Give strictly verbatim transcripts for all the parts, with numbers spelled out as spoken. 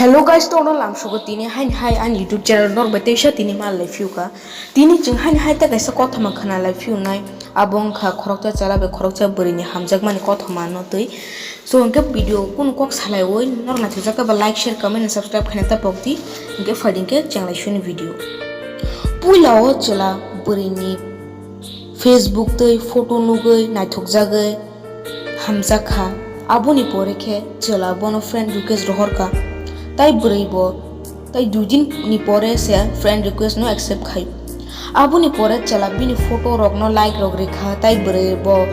Hello guys, tongno lamsugo tini haini hai ani YouTube channel norok bai teisa tini ma lai phiuka. Tini chwng haini hai ta kaisa kothoma khna lai phiunai. Abo wngkha khoroksa chwla bai khoroksa bwrwini hamjakmani kothoma no twi. So hwnkhe video kunu kok salaiwi norok naithokjak khe ba like, share, comment and subscribe khaina ta pokdi. Hwnkhe phaidi hwnkhe chenglai suni video. Puila o chwla bwrwini Facebook twi photo nugwi naithokjagwi hamjak kha. Aboni pore khe chwla bono friend request rohor kha. Tai bwrwi bo tai dui din ni pore se friend request no accept khai. Aboni pore chwla bini photo rok no like rok rikha, tai bwrwi bo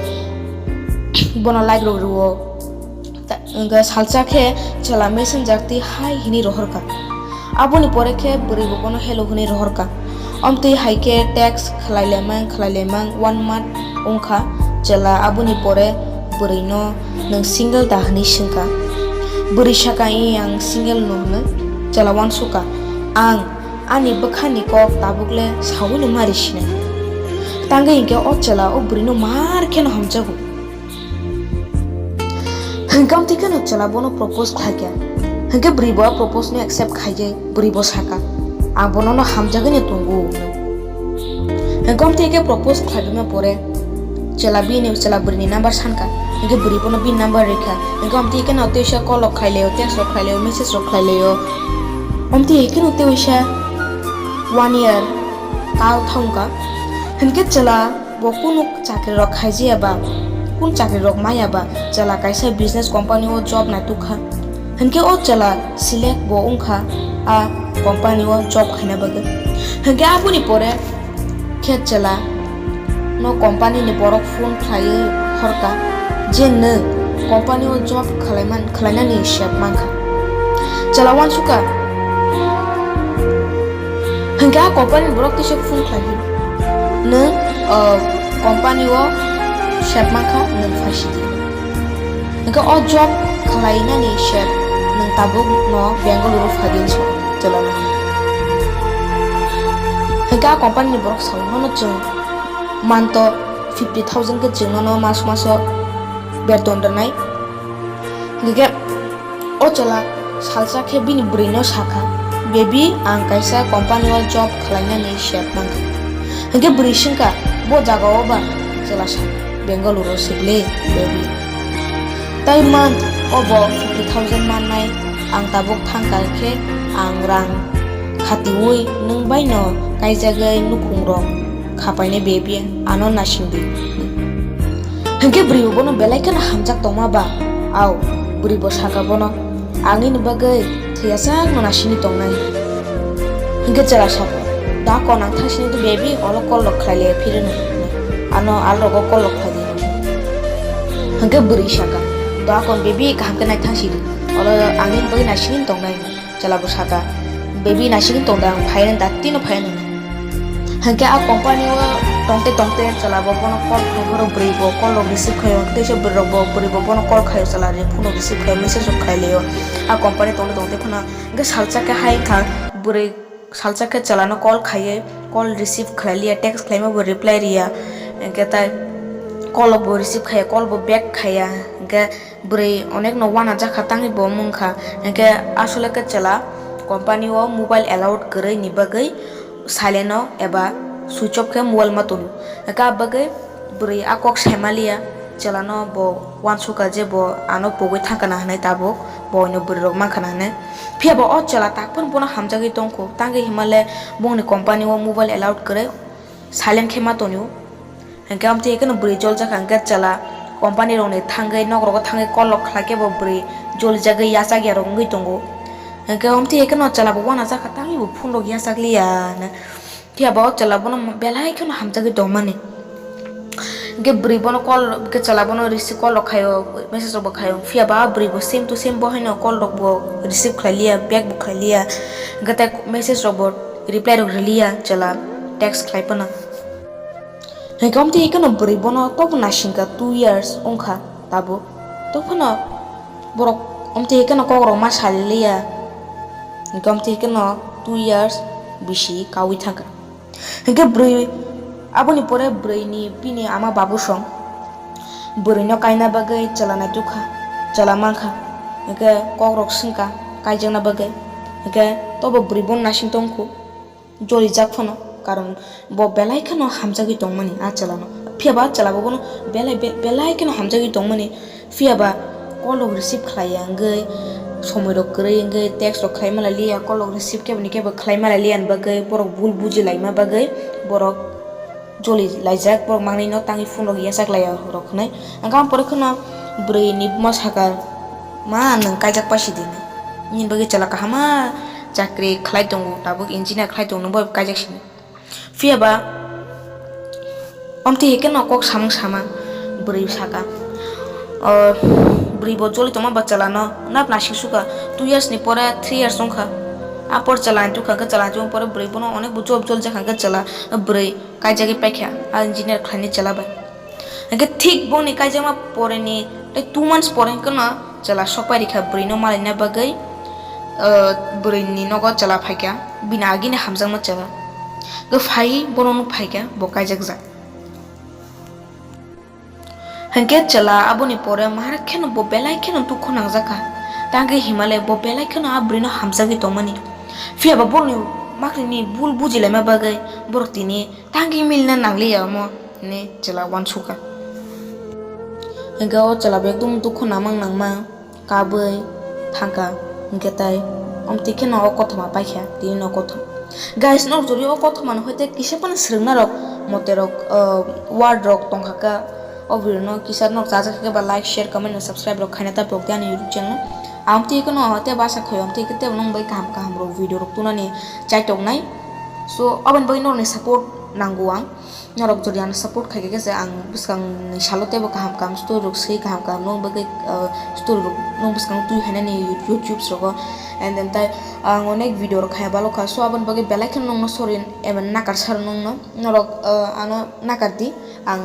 bono like rok rwo. Ta-, wngkha salsa khe chwla messenger twi hai hwnwi rohor kha. Aboni pore khe bwrwi bo bono hello hwnwi rohor kha. Omtwi hai khe text khlai lemang, khlai lemang, one month wngkha chwla. Aboni pore bwrwi no nwng single da hwnwi swngkha. Bwrwi saka, "Ee, ang single no," hwnwi chwla uansukha. Ang ani bwkhani kok tabuk le saui no mari sinai. Tangwi hinkhe o chwla o bwrwi no mar kheno hamjago. Hwnkhe omtwi kheno chwla bono propose khlaikha. Hwnkhe bwrwi bo a propose no accept khaiwi bwrwi bo sakha, "Ang bono no hamjagwi no tongo," hwnwi. Hwnkhe omtwi khe propose khlaibima pore chwla bini, chwla bwrwini number sankha. Hwnkhe bwrwi bono bini number rikha. Hwnkhe omtwi kheno teisa call rok khlailaio, text rok khlailaio, message rok khlailaio. Omtwi kheno teisa one year kal thangkha. Hwnkhe chwla bo kunu chakri rok khaijaya ba, kunu chakri rok maya ba, chwla kaisa business company o job naitukha. Hwnkhe o chwla select bo wngkha a company o job khaina bagwi. Hwnkhe aboni pore khe chwla no company ni borok phone khlaiwi horkha je nwng company o job khlaiman, khlainani sep mankha. Chwla uansukha. Hwnkhe a company ni borok teisa phone khlai hino, "Nwng, o, company o sep mankha, nwng phai sidi." Hwnkhe o job khlainani sep nwng tabuk no Bengaluru phai di hinwi sa chwla no. Hwnkhe a company ni borok sao, "Nono chwng manto fifty thousand khe chwng nono mas maso beton rwnai." Hwnkhe o chwla salsa khe bini bwrwi no sakha, "Baby, ang kaisa company o job khlainani sep mankha." Hwnkhe bwrwi swngkha, "Bo jaga o ba?" Chwla sakha, "Bengaluru o se ble, baby. Tai month o bo fifty thousand mannai, ang tabuk thangkha khe ang rang khatiui nwng bai no kaijagwi nukhung rok khapainai, baby, ano nasingdi." Hwnkhe bwrwi bo bono belai kheno hamjak tongma ba, au, bwrwi bo sakha bono, "Ang nini bagwi thwiyasak no nasingwi tongnai." Hwnkhe chwla sakha, "Da kon ang thang sini to, baby, olo call rok khlai le phirino, ano al rogo call rok khlai di." Hwnkhe bwrwi sakha, "Da kon, baby, kaham khe nai thang sidi, olo ang nini bagwi nasingwi tongnai." Chwla bo sakha, "Baby, nasingwi tong da, ang phaiya, da tino phaiya nini." Hwnkhe a company o tongte tongte chwla bo bono call khlai phano bwrwi bo call rok receive khaio, teisa bwrwi rok bo, bwrwi bo bono call khaio, chwla ni phone rok receive khaio, message rok khlai laio. A company tongte tongte phano hwnkhe salsa khe hai wngkha bwrwi, salsa khe chwla no call khaiwi call receive khlai liya, text khlaima bo reply riya, hwnkhe tai call rok bo receive khaiya, call bo back khaiya, hwnkhe bwrwi onekno uanajak kha, tangwi bo mung kha. Hinkhe aswk khe chwla company o mobile allowed kwrwi ni bagwi silent o eba switch off khe mobile ma tongo. Hinkhe a bagwi bwrwi a kok saima liya, chwla no bo uansukha je bo ano pogwi thangkha na hinwi, tabuk bo oino bwrwi rok mankha na hinwi. Phiya bo o chwla tak phano bono hamjagwi tongkho, tangwi hinmale bongni company o mobile allowed kwrwi silent khe ma tongo. Hwnkhe amtwi haikhe no bwrwi joljak kha, hwnkhe chwla company rokni thangwi, nok rogo thangwi call rok khlai khe bo bwrwi jolijagwi yachak ya rok wngwi tongo. Hwnkhe amtwi haikhe no chwla bo uanajak kha, tangwi bo phone rok yachak liya hinwi. Phiya bo o chwla bono belai kheno hamjagwi tongmani. Hwnkhe bwrwi bono call, hwnkhe chwla bono receive call rok khaio, message rok bo khaio. Phiya ba bwrwi bo same to same bo haino call rok bo receive khlai liya, back bo khlai liya. Hwnkhe tei message rok bo reply rok rwliya chwla text khlai phano. Hwnkhe omtwi haikhe no bwrwi bono tobo nasingkha two years wngkha tabuk. Tophano borok omtwi haikhe no kokrok ma saliliya. Hwnkhe omtwi haikhe no two years bisi kaui thangkha. Hwnkhe bwrwi, aboni pore bwrwini bini ama babu song bwrwino kaina bagwi chwla naitukha, chwla mankha. Hwnkhe kokrok swngkha, kaijakna bagwi. Hwnkhe tobo bwrwi bono nasing tongkhu, jolijak phano, karon bo belai kheno hamjagwi tongmani a chwlano. Phiyaba a chwla bo bono belai be-, belai kheno hamjagwi tongmani. Phiyaba call rok receive khlaiya wngwi, somoi rok kwrwi wngwi text rok khlai malai liya, call rok receive kebo ni kebo khlai malai liya ni bagwi, borok bul buji laima bagwi borok joli laijak, borok mangnwi no tangwi phone rok yachak laiya rok hwnwi. Ang kha pore kheno bwrwi ni buma saka, "Ma, nwng kaijak paisi di," nini bagwi chwla kaham ma chakri khlai tongo, tabuk engineer khlai tongo, nwng bo kaijak sini. Phiyaba omtwi hai kheno kok samung sama bwrwi saka, o bwrwi bo joli tongma ba chwla no nap nasing suka, two years ni pore three years wngkha. A por chwla ni tukha khe chwla ni pore bwrwi bono onek bo job jol jakha khe chwla bwrwi kaijagwi paikha a engineer khlaini chwla bai. Hwnkhe thik boni kaijakma poreni tei two months pore hwnkhe no chwla sokpai rikha bwrwino malaina bagwi, ah, bwrwini nogo chwla phaikha, bini agini hamjakma chwla. Hwnkhe phai bono nuk phaikha bo kaijakjak. Hwnkhe chwla aboni pore maharok kheno bo belai kheno dukhu nangjakha. Tangwi himale bo belai kheno a bwrwino hamjagwi tongmani. Phiyaba borokni maknini bul bujilaima bagwi borok tini tangwi milna nangliya omo hinwi chwla uansukha. Hwnkhe o chwla bo ekdom dukhu nangmang nangmang kabwi thangkha, hwnkhe tai omtwi kheno o kothoma paikha, tini no kothoma. Guys, norok jodi o kothoma no hoite kisa phano swrwngna rok mote rok, ah, word rok tongkha khe, o video no kisa norok chajak khe ba like, share, comment, subscribe rok khaina ta pok de ani YouTube channel. Amtwi kheno hoite basa khoi amtwi khe tebo nong bai kaham kaham rok video rok tunani chaitok nai. So, aboni bagwi norokni support nango ang. Norok jodi ano support khai khe se ang bwskangni salo teibo kaham kaham story rok swi kaham kaham nung bagwi, ah, story rok nung bwskango twi phainani YouTube rogo. And then tai ang onek video rok khai balo kha, so aboni bagwi belai kheno nungno sorry, even nakar sar nungno. Norok, ah, ano nakar di, ang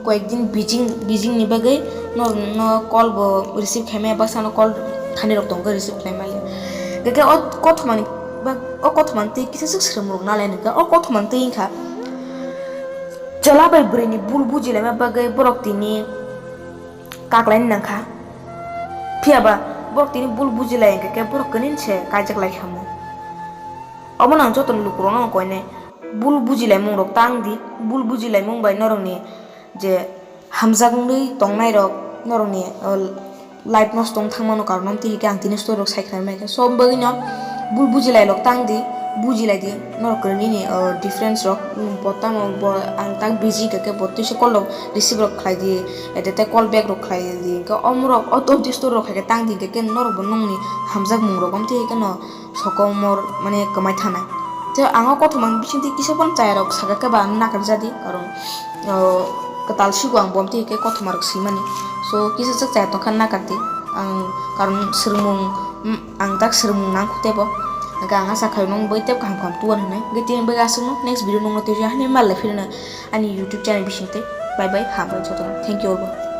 koyek din bijing, bijing ni bagwi norokno call bo receive khai maya, bwsano call thani rok tongkha receive khai maya. Hwnkhe o kothomani bak-, o kothomani twi kisa swk swrwng rok nalai nungkha, o kothomani twi wngkha. Chwla bai bwrwini bul bujilaima bagwi borok tini kaklaini nangkha. Phiyaba borok tini bul bujilai hwnkhe borok kwnwi se kaijak lai khamu. Omo nang joto lukurokno ang koinai bul bujilaimung rok tang di, bul bujilaimung bai norokni je hamjakgwi tongnai rok norokni, o, life nosto wng thangmano karon amtwi hwnkhe ang tini story rok sai khna mai kha. So, bagwino bul bujilai rok tang di, bujilai di norok kwrwini, o, difference rok, bo tamo bo ang tak busy hwnkhe bo twisa call rok receive rok khlai di, ede tei call back rok khlai di, hwnkhe omorok o tobdi story rok hai khe tang di hwnkhe norok bo nongni hamjakmung rok amtwi hwnkhe no sokomor mane kwmai thanai. Tei ang o kothoma bisingtwi kisa phano chaya rok saka khe ba ang nakar jadi, karon, o, kwtal sigo ang bomtwi hwnkhe kothoma rok swimani. So, kisa chak chaya tongkha nakar di. Ang karon swrwngmung, mm, ang tak swrwngmung nang kho tebo. Hwnkhe ang asa khai nung bai tebo kaham kaham tuan hwnwi. Hwnkhe tini bai aswkno next video nungno tei ani mal lai phirino ani YouTube channel bisingtwi. Bye bye, hambai jotono. Thank you all.